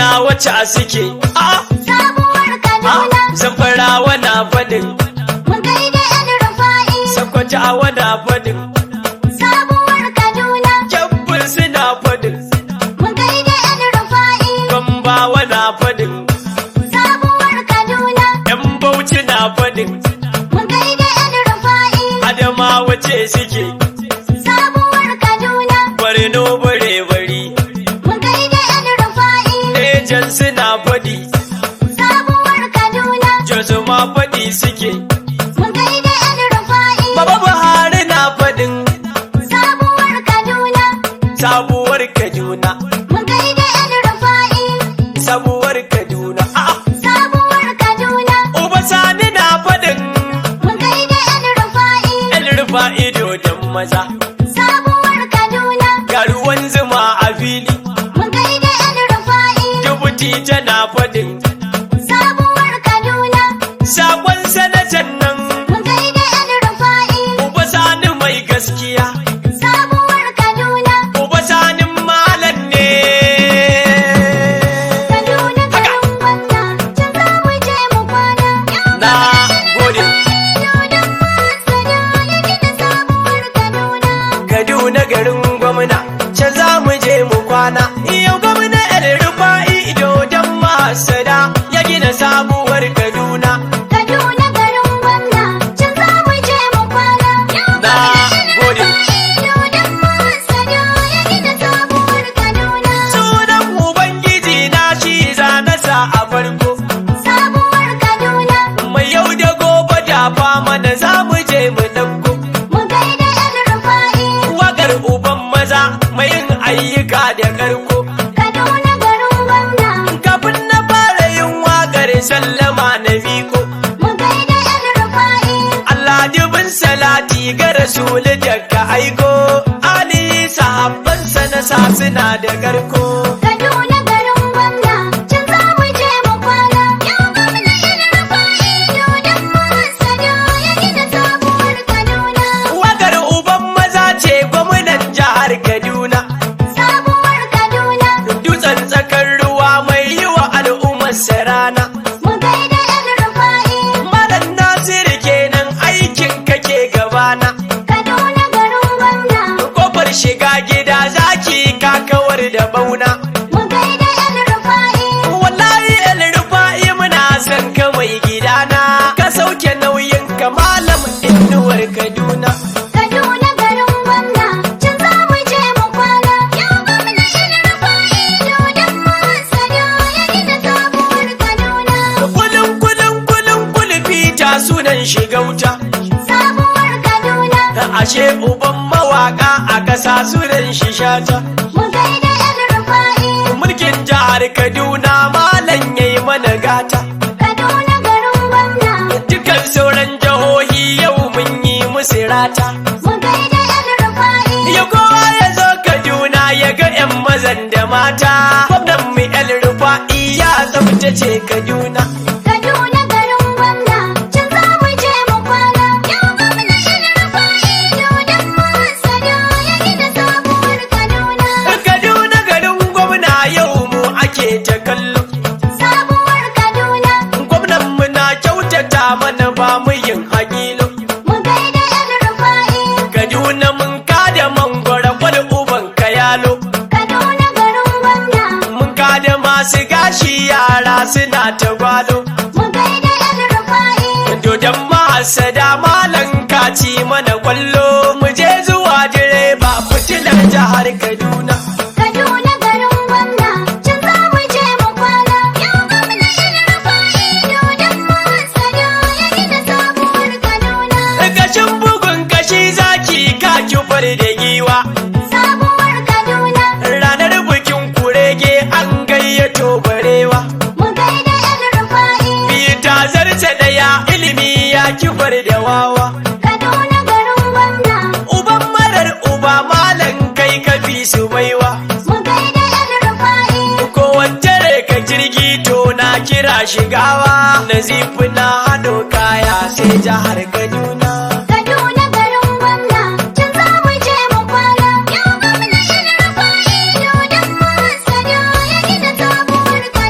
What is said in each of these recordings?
Katsinawa ce a suke. A Sabuwar Kaduna. Zamfarawa na faɗin. Mun gaida El Rufa'i. Sakkwatawa na faɗin. Sabuwar Kaduna. Kyabbin suna faɗin. Mun gaida El Rufa'i. Gombawa na faɗin. Sabuwar Kaduna. Yan Bauchi na faɗin. Mun gaida El Rufa'i. Adamawa ce suke. Sabuwar Kaduna. Borno bare bari. Mun gaida El Rufa'i. Ejan suna faɗi. Sabuwar Kaduna. Jos ma faɗi suke. Mun gaida El Rufa'i. Baba Buhari na faɗin. Sabuwar Kaduna. Sabuwar Kaduna. Mun gaida El Rufa'i. Sabuwar Kaduna. A'a. Sabuwar Kaduna. Uba Sani na faɗin. Mun gaida El Rufa'i. El Rufa'i dodon maza. Sabuwar Kaduna. Ga ruwan zuma a fili. Mun gaida El Rufa'i. Dubuti tana faɗin. Sabuwar Kaduna. Sakon sanatan nan. Mun gaida El Rufa'i. Uba Sani mai gaskiya. Sabuwar Kaduna. Uba Sani malam ne. Kaduna garin gwamna, can za mu je mu kwana. Na gode. Dodon masana ya gina sabuwar Kaduna. Kaduna garin gwamna, can za mu je mu kwana. Yau gwamna El Rufa'i dodon mahasada ya gina sabuwar Kaduna. Kaduna garin gwamna, can za mu je mu kwana. Na gode. Dodon masana ya gina sabuwar Kaduna. Sunan Ubangiji na shi za na sa a farko. Sabuwar Kaduna, Mai yau da gobe da fama da za mu je mu ɗauko. mu gaida El Rufa'i. Wakar uban maza mai yin ayyuka da karko. Kaduna garin gwamna, Kafin na fara yin wakar sallama na miko. mu gaida El Rufa'i. Allah dubin salati ga Rasulu daga aiko. Ali sahabbansa na sa suna da karko. Kaduna garin gwamna, can za mu je mu kwana. Yau gwamna El Rufa'i, dodon masana ya gina sabuwar Kaduna. Wakar uban maza ce gwamnan jihar Kaduna. Sabuwar Kaduna, Dutsen tsakar ruwa mai yi wa al'ummar rana. mu gaida El Rufa'i. Malam Nasiru kenan aikin kake gabana. Kaduna garin gwamna, Kofar shiga gida zaki ka kawar da bauna. mu gaida El Rufa'i. Wallahi El Rufa'i muna son ka mai gidana. Ka sauke nauyin ka malam inuwar Kaduna. Kaduna garin gwamna, can za mu je mu kwana. Yau gwamna El Rufa'i, dodon masana ya gina sabuwar Kaduna. Kulun kulun kulun kulfi ta sunan shigauta. Sabuwar Kaduna, Ashe uban mawaka a kasa sunan shi shata. mu gaida El Rufa'i. Mulkin jihar Kaduna malam yayi mana gata. Kaduna garin gwamna, Dukan sauran jihohi yau mun yi musu rata. mu gaida El Rufa'i. Ya kowa ya zo Kaduna ya ga 'yan mazan da mata. Gwamnan mu El Rufa'i ya tsabtace Kaduna. Kaduna garin gwamna, can za mu je mu kwana. Yau gwamna El Rufa'i, dodon masana ya gina sabuwar Kaduna. Kaduna garin gwamna yau mu ake ta kallo. Sabuwar Kaduna, Gwamnan mu na kyautata mana ba mu yin hakilo. mu gaida El Rufa'i. Kaduna mun kada mangwara kwal uban kayalo. Kaduna garin gwamna, Mun kada masu gashi yara suna ta gwalo. mu gaida El Rufa'i. Dodon mahasada malam kaci mana kwallo. Mu je zuwa direba fitilar jihar Kaduna. Kaduna garin gwamna, can za mu je mu kwana. Yau gwamna El Rufa'i, dodon masana ya gina sabuwar Kaduna. Kashin bugun kashi zaki ka kifar da giwa. Sabuwar Kaduna, Ranar bikin kurege an gayyato barewa. mu gaida El Rufa'i. Bita zarce daya ilimi ya kifar da wawa. Kaduna garin gwamna, Uban marar uba malam kai kafi su baiwa. mu gaida El Rufa'i. Ko wacce ka jirgi to na kira shigawa. Nazifi na haɗo kaya sai jihar Kaduna. Kaduna garin gwamna, can za mu je mu kwana. Yau gwamna El Rufa'i, dodon masana ya gina sabuwar Kaduna.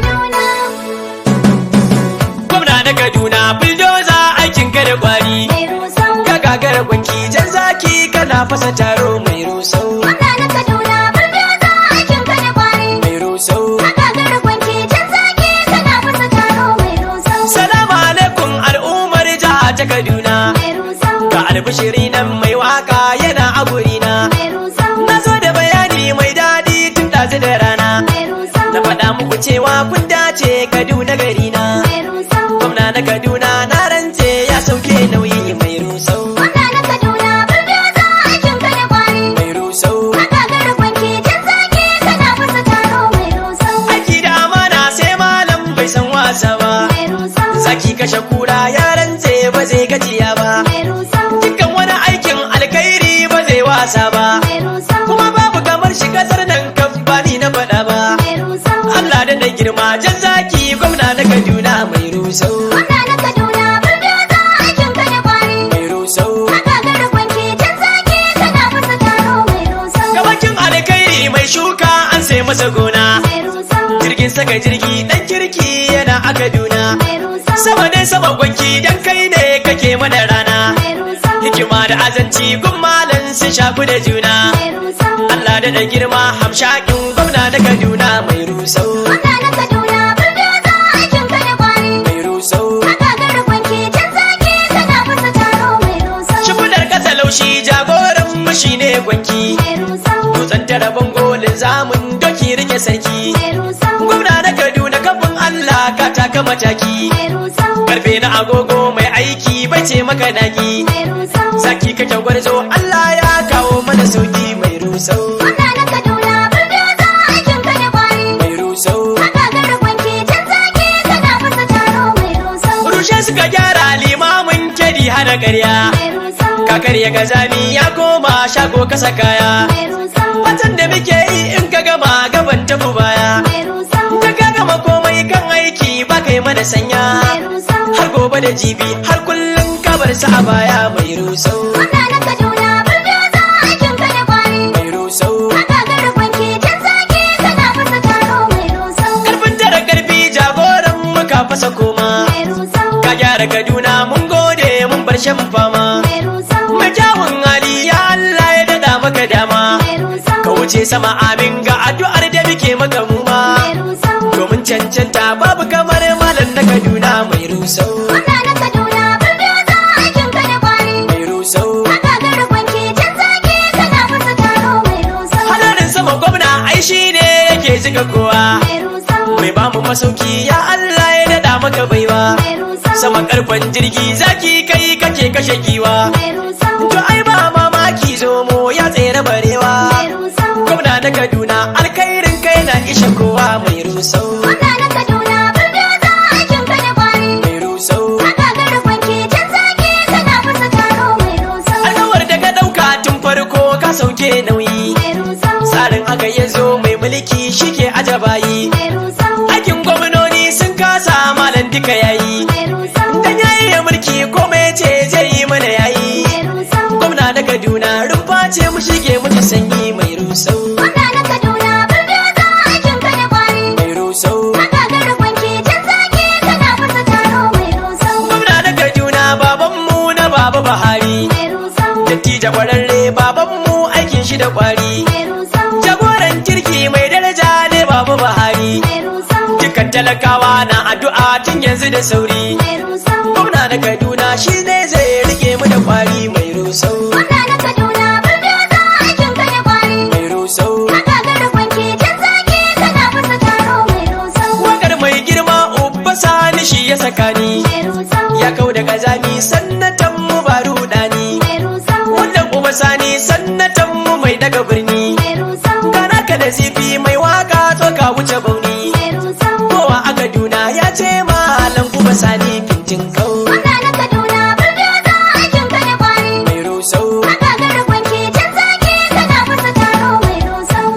fasa taro mai rusau. Gwamna na Kaduna, Bulldozer, aikin ka da kwari. Mai rusau. Ka gagara gwanki, jan zaki kana fasa taro mai rusau. Salamu alaikum al'ummar jiha ta Kaduna. Mai rusau, Ga albishiri nan mai waka yana a gurina. mai rusau, Na zo da bayani mai daɗi tun ɗazu da rana. mai rusau, Na faɗa muku cewa kun dace Kaduna garina. mai rusau. Gwamna na Kaduna na rantse ya sauke nauyi mai rusau. Gwamna na Kaduna, Bulldozer, aikin ka da kwari. Mai rusau. Ka gagara gwanki, jan zaki kana fasa taro mai rusau. Aiki da amana sai malam bai san wasa ba. Mai rusau, Zaki kashe kura ya rantse ba zai gajiya ba. mai rusau, Dukkan wani aikin alkhairi ba zai wasa ba. mai rusau, Kuma babu kamar shi kasar nan kan bani na faɗa ba. mai rusau. Allah da na girma jan zaki gwamna na Kaduna mai rusau. Gwamna na Kaduna, Bulldozer, aikin ka da kwari. Mai rusau. Ka gagara gwanki, jan zaki kana fasa taro mai rusau. Gabakin alkhairi mai shuka an sai masa gona. Mai rusau, Jirgin saka jirgi dan kirki yana a Kaduna. mai rusau, Sama dai sama gwanki dan kai ne kake mana rana. mai rusau, Hikima da azanci gun malam sun shaku da juna. mai rusau. Allah da da girma hamshakin gwamna na Kaduna mai rusau. Gwamna na Kaduna, Bulldozer, aikin ka da kwari. Mai rusau. Ka gagara gwanki, jan zaki kana fasa taro mai rusau. Shimfiɗar ƙasa laushi jagoran mu shine gwanki. Mai rusau, Dutsen tara bangolin zamun doki rike sarki. mai rusau, Gwamna na Kaduna kafin Allah ka taka mataki. mai rusau, Karfe na agogo mai aiki bai ce maka naki. mai rusau. Zaki kake gwarzo Allah ya kawo mana sauki mai rusau. Gwamna na Kaduna, Bulldozer, aikin ka da kwari. Mai rusau. Ka gagara gwanki, jan zaki kana fasa taro mai rusau. Rushe suka gyara limamin kedi hana ƙarya. Mai rusau, Kakar ya gazami ya koma shago kasa kaya. mai rusau, Fatan da muke yi in ka gama gaban tafi baya. mai rusau, Ka ka gama komai kan aiki ba kai mana sanya. mai rusau. Har gobe da jibi har kullum ka bar su a baya mai rusau. Gwamna na Kaduna, Bulldozer, aikin ka da kwari. Mai rusau. Ka gagara gwanki, jan zaki kana fasa taro mai rusau. Karfin tara karfi jagoran muka fasa koma. Mai rusau, Ka gyara Kaduna mun gode mun bar shan fama. mai rusau, Mai kyawun hali ya Allah ya dada maka dama. mai rusau, Ka wuce sama amin ga addu'ar da muke maka muma. mai rusau. Domin cancanta babu kamar malam na Kaduna mai rusau. Gwamna na Kaduna, Bulldozer, aikin ka da kwari. Mai rusau. Ka gagara gwanki, jan zaki kana fasa taro mai rusau. Hadarin sama gwamna ai shi ne yake jika kowa. Mai rusau, Mai bamu masauki ya Allah ya dada maka baiwa. mai rusau, Sama karfan jirgi zaki kai kake kashe giwa. mai rusau, To ai ba mamaki zomo ya tsere barewa. mai rusau. Gwamna na Kaduna alkhairin kai na ishe kowa mai rusau. Gwamna na Kaduna, Bulldozer, aikin ka da kwari. Mai rusau. Ka gagara gwanki, jan zaki kana fasa taro mai rusau. Alkawar da ka ɗauka tun farko ka sauke nauyi. Mai rusau, Tsarin aka ya zo mai mulki shike aje bayi. mai rusau, Aikin gwamnoni sun kasa malam duka yayi. mai rusau, Dan yayi ya mulki komai ce zai yi mana yayi. mai rusau. Gwamna na Kaduna rumfa ce mu shige mutu sanyi mai rusau. Gwamna na Kaduna, Bulldozer, aikin ka da kwari. Mai rusau. Ka gagara gwanki, jan zaki kana fasa taro mai rusau. Gwamna na Kaduna babanmu na baba Buhari. Mai rusau, Dattijo kwararre babanmu aikin shi da kwari. mai rusau, Jagoran kirki mai daraja ne baba Buhari. mai rusau, Dukkan talakawa na addu'a tun yanzu da sauri. mai rusau. Gwamna na Kaduna shi ne zai rike mu da kwari mai rusau. Gwamna na Kaduna, Bulldozer, aikin ka da kwari. Mai rusau. Ka gagara gwanki, jan zaki kana fasa taro mai rusau. Wakar mai girma Ubba Sani shi ya saka ni. Mai rusau, Ya kau da kazami sannatan mu ba rudani. mai rusau, Wannan Ubba Sani sannatan mu mai daga birni. mai rusau, Kana ka da zifi mai waka tsoka wuce bauni. mai rusau. Kowa a Kaduna ya ce malam Ubba Sani fintin kau. Gwamna na Kaduna, Bulldozer, aikin ka da kwari. Mai rusau. Ka gagara gwanki, jan zaki kana fasa taro mai rusau.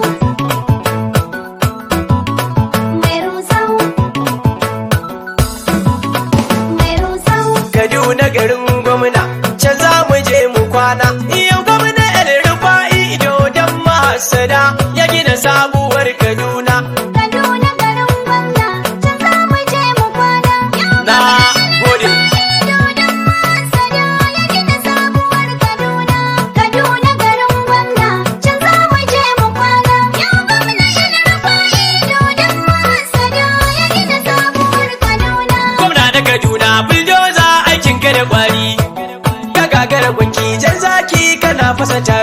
Mai rusau. Mai rusau. Kaduna garin gwamna, can za mu je mu kwana. Yau gwamna El Rufa'i dodon mahasada ya gina sabuwar Kaduna. Kaduna garin gwamna, can za mu je mu kwana. Yau Na gode. dodon masada ya gina sabuwar Kaduna. Kaduna garin masa taro.